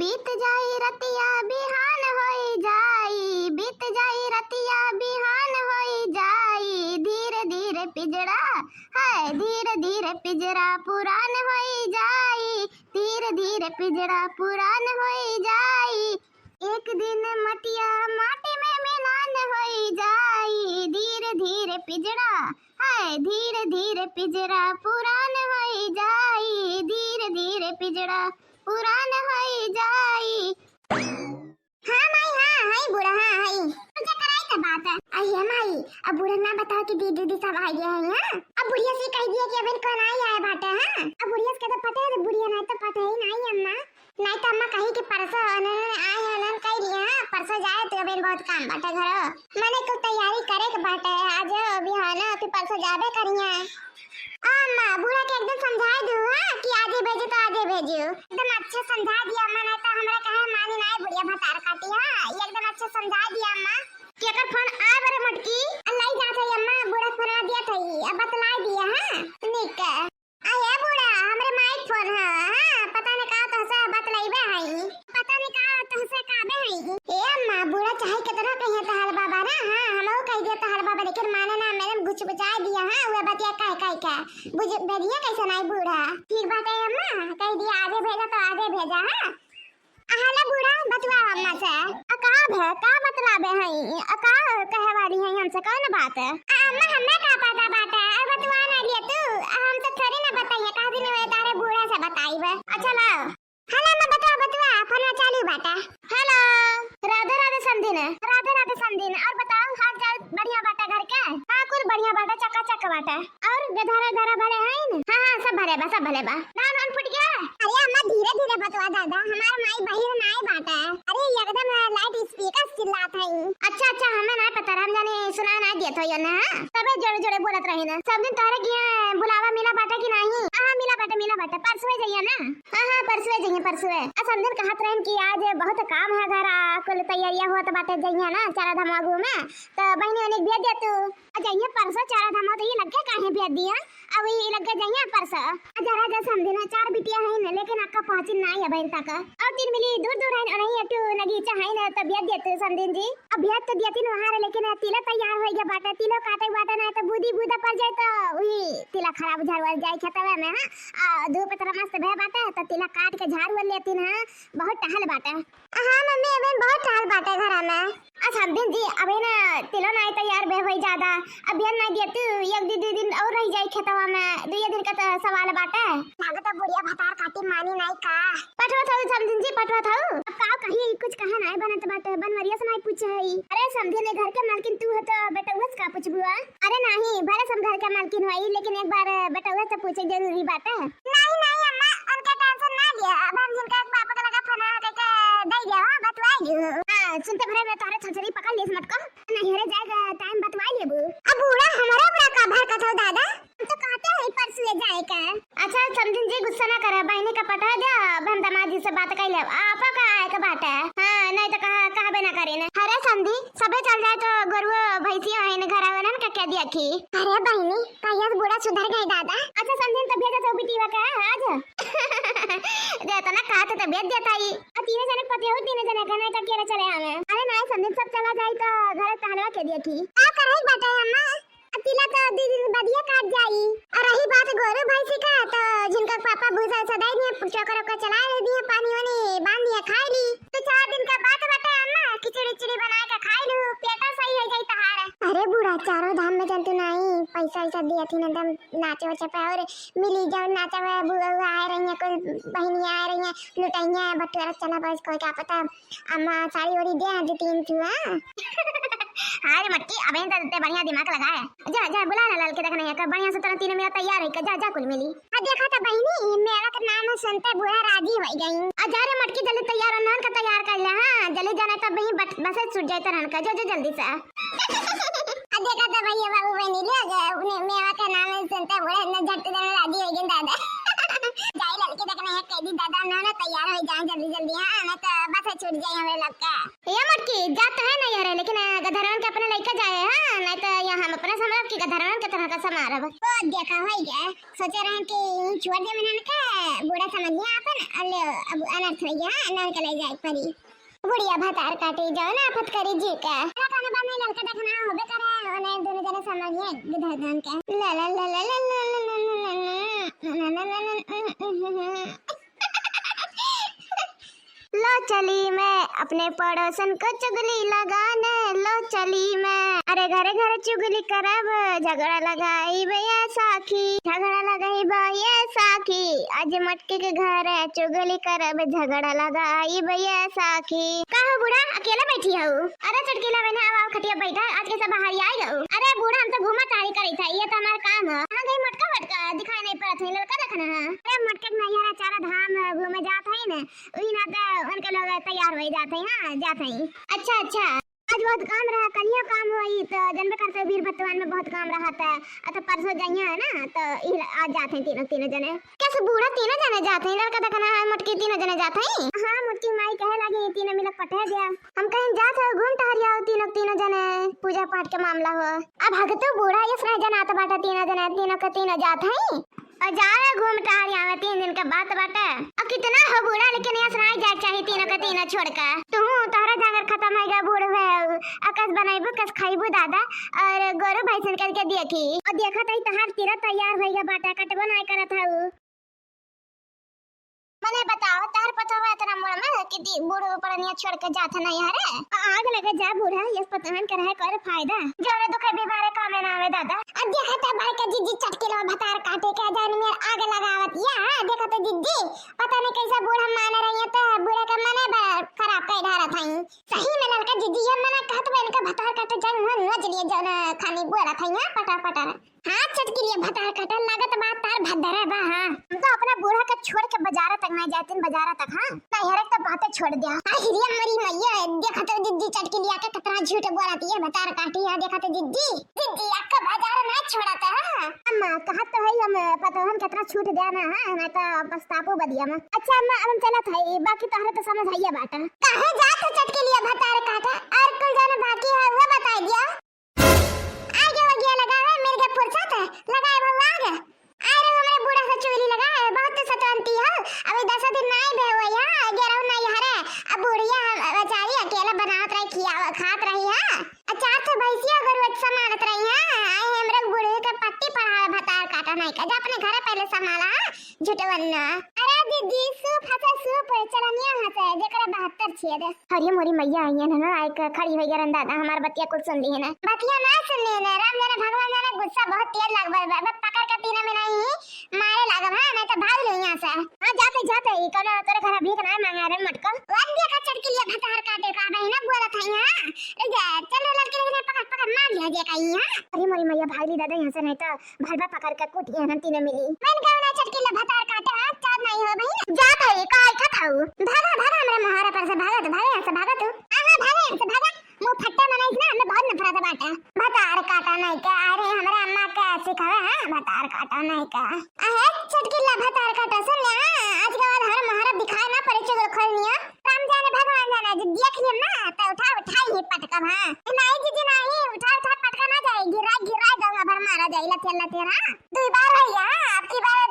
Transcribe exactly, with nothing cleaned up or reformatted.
बीत जाई रतिया बिहान होई जाई, बीत जाई रतिया बिहान होई जाई, धीरे धीरे पिजड़ा, हाय, धीरे धीरे पिजड़ा पुरान होई जाई, धीरे धीरे पिजड़ा पुरान होई जाई। एक दिन मटिया माटी में मिलान होई जाई, धीरे धीरे पिजड़ा, हाय, धीरे धीरे पिजड़ा पुरान होई जाई, धीरे धीरे पिजड़ा पुरान होई जाई। हाँ माई, हाँ, हई बूढ़ा, हाँ, हई। पूजा कराई त बात है। अहे माई, अब बूढ़ा ना बताओ कि दीदी, दीदी सब आ गया है यहाँ। अब बुढ़िया से कह दिया कि अबेन कौन आई आए बाटे, हाँ? अब बुढ़िया से कह दे पता है, तो बुढ़िया नहीं तो पता ही नहीं अम्मा। नहीं तो अम्मा कही कि परसों उन्होंने आए हैं, उन्होंने कह दिया, हाँ, परसों जाए तो अबेन बहुत काम बाटे घरो। मैंने कुल तैयारी करे के बाटे, आज बिहाना फिर परसों जाबे करिया। अम्मा, बूढ़ा के एकदम समझाए दू, हाँ, कि आजे भेजू तो आजे भेजू। एकदम अच्छे समझा दिया अम्मा, नहीं तो हमरा कहे मानी नहीं बुढ़िया भतार काटी, हाँ, ये एकदम अच्छे समझा दिया अम्मा। केकर फोन आए बरे मोटकी? अल्लाई जात है अम्मा, बूढ़ा फोन दिया था, अब बतलाई दिया, हाँ, निक। अहे बूढ़ा, हमरे माई के फोन है, हाँ, पता नहीं का तोहसे बतलाइबे हई, पता नहीं का तोहसे कहबे हई। ए अम्मा, बूढ़ा चाहे कितना कहिए तहार बाबा ना, हाँ, हमहू कह दिया तहार बाबा, लेकिन माने ना, मैंने गुचगुचाए दिया, हाँ, वह बतिया कह कह के। बुझ, भेजिए कैसे नहीं बूढ़ा। ठीक बाटे अम्मा, कह दिया आजे भेजा तो आजे भेजा, हाँ। अहले बूढ़ा, बतुआ अम्मा से। अ का भे, का बतलाबे हई? अ का कहे वाली हई हमसे, कौन बात? अ अम्मा, हमें का पता बाटे? अ बतुआ ना लिए तू, अ हम तो थोड़ी ना बताइए, कह दिन वे तारे बूढ़ा से बताइबे। अच्छा ला। हेलो अम्मा, बतुआ, बतुआ, फोन चालू बाटे। हेलो, राधे राधे समधिन, राधे राधे समधिन, और बताओ हाल चाल बढ़िया बाटे घर के? हाँ, कुल बढ़िया बाटे, चकाचक बाटे। और गधरा धरा भले हैं न? हाँ, हाँ, सब भले बा, सब भले बा। धान वान फूट गया? अरे अम्मा, धीरे धीरे बतुआ दादा, हमार माई बहिर नाई बाटे। अरे एकदम लाउड स्पीकर चिल्लात है। अच्छा, अच्छा, हमें नाई पता रहा, हम जाने सुनाई नाई दिया था ये ना, हाँ? तबे जोरे जोरे बोलत रही ना। समधिन तोहरे किहाँ बुलावा मिला बाटे कि नहीं? हाँ, हाँ, मिला बाटे, मिला बाटे, परसुए जइया ना। हाँ, हाँ, परसुए जइया, परसुए। आ समधिन कहत रहन कि आज बहुत काम है घर, आ कुल तैयारियां होत बाटे, जइया ना चारा धाम घूमे, तो बहिनी ओने भेज दे तू। अच्छा, ये परसों चारा धाम तो ये लगे काहे भेज दिया? अब ये लगे जाइए परसों। अच्छा, राजा समधिन, चार बिटिया है न, लेकिन अक्का पहुँची ना है बहन तक। और तीन मिली दूर दूर है, नहीं एक ठो नगीचा है न, तो भेज दे तू समधिन जी। अब भेज तो दिया तीन वहाँ रे, लेकिन तिला तैयार हो गया बाटे, तिलो काटे बाटे ना तो बूदी बूदा पड़ जाए तो वही तिला खराब झाड़ वाड़ जाए खेतवे में, हाँ। आ धूप इतना मस्त भय बाटे तो तिला काट के झाड़ वाड़ लेती ना, बहुत टहल बाटे। हाँ मम्मी, अबे बहुत टहल बाटे घरा में। आ समधिन जी, अबे ना तिलो नाई तैयार बे होई ज्यादा। अब बिहान नाई दिया तू, एक दू, दू दिन और रह जाई खेतवा में, दुइये दिन का तो सवाल बाटे। लागत है बुढ़िया भतार काटी मानी नाई का। पठवा था समधिन जी, पठवा था। अब का कही, कुछ कहा नाई बनत बाटे, बनवरिया से नाई पूछे है। अरे समधिन, घर के मालकिन तू है तो बेटउआ से का पूछबुआ? अरे नाहीं, भले हम घर के मालकिन होई, लेकिन एक बार बेटउआ से पूछे जरूरी बाटे। नाहीं, नाहीं अम्मा, उनका टेंशन ना लिया। अब हम जिनका पापा के लगा फोन करके दे दिया, हाँ, बतवाई लियो। हाँ, सुनते भरे में तोहरे छछरी पकड़ लीस मटको। नैहरे जाए का टाइम बतवाई लेबू। अब बूढ़ा हमारा बड़ा का भड़कत हो दादा, हम तो कहते हैं परसुए जाए का। अच्छा समधिन जी, गुस्सा ना करे, बहिनी का पठा दे, अब हम दामाद जी से बात कर ले। आपा का आए के बाटे? हाँ, नहीं तो कहा, कहबे ना करी ना। अरे समधी, सबे चल जाए तो गोरुओ भैंसिया है न घर आवे ना का कह दिया की। अरे बहिनी, कहिया से बूढ़ा सुधर गए दादा। अच्छा समधिन, तो भेजा तो बिटिया का आज। दे तो ना कहा तो भेज देता ही। आ तीनों जने पतिया हो, तीनों जने का नहीं तो अकेले चले आवे। अरे नहीं समधिन, सब चला जाए तो घर टहलवा के दिया की। का करे बाटे अम्मा? आ तिला तो दू दिन बदिया काट जाई। आ रही बात गोरू भैंसी का, तो जिनका पापा भूसा सदाई दिए, चोकर ओकर चला रहे दिए, पानी वानी बांध दिए, खाई ली। तो चार दिन का बात बाटे अम्मा, खिचड़ी उचड़ी बनाए के खाई लू, पेटा सही हो जाई तहार। अरे बूढ़ा, चारों धाम में जंतु नाई, पैसा वैसा दिया थी एकदम नाचे वाचे पे, और मिली जाओ नाचा हुआ, बुआ हुआ आए रही है, कोई बहनी आए रही है, लुटाइया बटुआरा चला बस, कोई क्या पता अम्मा साड़ी ओड़ी दे दू तीन ठो, हाँ। हाँ रे मटकी, अबे तो ते बढ़िया दिमाग लगा है। जा, जा, बुला ना लाल के, देखना है, बढ़िया से तोरा तीनों मेरा तैयार है, जा, जा, कुल मिली। हाँ, देखा था बहिनी, मेरा का नाम है सुनते बूढ़ा राजी हो गई। आ जा रे मटकी, जल्दी तैयार हो, नहन का तैयार कर ले, हाँ, जल्दी जाना तब वहीं बट-, बसे छूट जाए तरहन का, जो, जो जल्दी से। आ देखा था भैया बाबू बहनी लोग, अपने मेरा का नाम है सुनते बूढ़ा, न झट देने राजी हो गए दादा। जाई लड़की देखना है, कह दी दादा, ना, ना, तैयार हो जाए जल्दी, जल्दी, हाँ, नहीं तो बस छूट जाए हमरे लड़का। ये मोटकी, जात है ना यार, लेकिन, अ, गधरवन के अपने लइका जाए, हाँ, नहीं तो यहाँ हम अपने संभालब कि गधरवन के तरह का संभालब। वो देखा, होई गया, सोचे रहन कि छोड़ दे मनन के, बूढ़ा समझ लिया अपन, और ले, अब अनर्थ हो गया, हाँ, नल के ले जाए परी। बुढ़िया भतार काटी, जौन आफत करी जी का। खाना बने लड़का देखना होबे करे, उन्हें दोनों जने समझिए, गधरवन के। ला ला ला ला ला। लो चली मैं अपने पड़ोसन को चुगली लगाने, लो चली मैं। अरे घरे घरे चुगली करब, झगड़ा लगाइब ये साखी, झगड़ा लगाइब ये साखी। आज मटकी के घरे चुगली करब, झगड़ा लगाइब ये साखी। का हो बूढ़ा, अकेले बैठी हऊ? अरे चटकीला बहना, अब आओ खटिया बैठा, आज कैसा बाहर ही आए गऊ? अरे बूढ़ा, हम तो घूमा टहरी करी था, ये तो हमारा काम है। कहाँ गई मोटका वटका, दिखाई नहीं पड़त है, लड़का देखना है। अरे मोटका के नैहरा चारा धाम घूमे जात है ना, वही नाते उनके लोग तैयार हो जात हैं, हाँ, जात हैं। अच्छा, अच्छा। आज बहुत काम रहा, कलियो काम होई, तो जनबे करते वीर भगवान में बहुत काम रहा था। आ तो परसों जाइए है ना, तो ई आज जात हैं तीनों, तीनों जने। कैसे बूढ़ा तीनों जने जात हैं? लड़का देखना है, मोटकी तीनों जने जात हैं। हाँ, मोटकी माई कहे लगी, "तीनों मिलक पठे दिया।" हम कहीं जात हो, घूम टहर आओ तीनों, तीनों जने, पूजा पाठ के मामला हो। अब भगतो बूढ़ा ये सुना जनात बाटा, तीनों जने, तीनों के तीनों जात हैं। और जावे घूम टहर आवे, तीन दिन का बात बाटे। अब कितना हो बूढ़ा, लेकिन यस नाई जाए चाही तीनों के तीनों छोड़ के। तू तोहरा जांगर खत्म होइगा बूढ़ भए। आ कस बनैबू, कस खैबू दादा, और गोरू भैंसन करके देखी। और देखत ही तहार तीरा तैयार होइगा बाटे, कटबो नाई करत हऊ। मने बताओ, तहार पतोह इतना मोड़ में कि दी-, बूढ़ ऊपर निया छोड़ के जात नहीं हरे। आग लगे जा बूढ़ा, यस पतोहन के रहे कर फायदा। जोरे दुखे बीमारे कामे ना आवे दादा। अब देखा तो बड़का जिज्जी चटकीला भतार काटे के जान में आग लगावत या। हाँ, देखा तो जिज्जी, पता नहीं कैसा बूढ़ा माने रही है, तो बूढ़ा के मने ब-, खराब कर ढारत हई। सही में लड़का जिज्जी ये मना कहत बा, इनका भतार काटे जान हुआ नोच लिए जौन खानी बोलत हई, हाँ, पटर पटर। हाँ, चटकीलिया भतार काटा लागत बा, तार भद्दरे बा, हाँ। हम तो अपना बूढ़ा के छोड़ के बाजारा तक ना जातिन, बाजारा तक, हाँ। नैहरे तो बातें छोड़ दिया। हाँ, हिरिया मरी मैया, देखा तो जिज्जी चटकीलिया के कितना झूठ बोलत ये भतार काटी है, देखा तो जिज्जी। जिज्जी, आपका बाजार ना छोड़त है, हाँ। अम्मा, कहत तो है हम पतोहन कितना छूट दिया ना, हाँ, ना तो पछतापो बदिया में। अच्छा अम्मा, अब हम चलत है, बाकी तोहरे तो समझ है ये बात। काहे जात हो चटकीलिया भतार काटा? और कुल जाने बाकी है, वो बताई दिया। आगे वगिया लगावे, मिल गए फुर्सत, लगाए भौ आग। अरे हमरे बूढ़ा से चुगली लगाए, बहुत सतवंती हो। अभी दस दिन नाई बे हुए यहाँ, गे रहू नाई हरे। अब बुढ़िया हम बेचारी अकेला बनावत रही, खियाव-, खात रही है। आ चार ठो भैंसिया गरुआ संभालत रही है। आए हमरे बूढ़े के पट्टी पढ़ावे भतार काटा नाई का। जा अपने घरे पहले संभाला, हाँ? झुटवन्ना। अरे दीदी, सूप हंसे सूप, चलनिया हंसे, जेकरा बहत्तर छेद। अरे मोरी मैया, आई है ना, आए क-, खड़ी होई गरन दादा, हमार बतिया कुल सुन ली है ना। बतिया ना सुन ली है ना, राम जाने भगवान जाने, गुस्सा बहुत तेज लगबे बा, बा, पकड़ के तीनों में नहीं मारे लागब, हाँ, नहीं तो भाग लो यहाँ से। हाँ, जाते, जाते, ई कौनो तोरे घर भीख ना मांगे रे मटको। वो देखा चटकीलिया भतार काटे का बहिना बोलत है, हाँ। ए जा, चलो लड़के, लड़के, पकड़, पकड़, मार लिया जे कहीं, हाँ। अरे मोरी मैया, भाग ली दादा यहाँ से, नहीं तो भलवा पकड़ के कूट के हम तीनों मिली। मन का ना चटकीला भतार काटे, हाँ, चार नहीं हो बहिन। जा भाई, का आइखा खाऊ? भागा, भागा हमरे मोहारा पर से, भागा तू, भागा यहाँ से, भागा तू। हाँ, हाँ, भागा यहाँ से, भागा। मुंह फट्टे मनाइस ना, हमें बहुत नफरत बाटे। भतार काटा नहीं का, अरे हमरे अम्मा का सिखावे, हाँ, भतार काटा नहीं का। अहे, चटकीला भतार काटा, सुन ले, हाँ, आज के बाद हमारे मोहारा दिखाए ना पड़े चुगलखोरनिया। राम जाने भगवान जाने, जो देख लियो ना, तो उठा, उठा ही पटकब, हाँ। नहीं दीदी, नहीं, उठा, उठा पटका ना जाए, गिरा, गिरा जाऊंगा, भर मारा जाए, लतेर, लतेर, हाँ। दुई बार भैया, अब की बार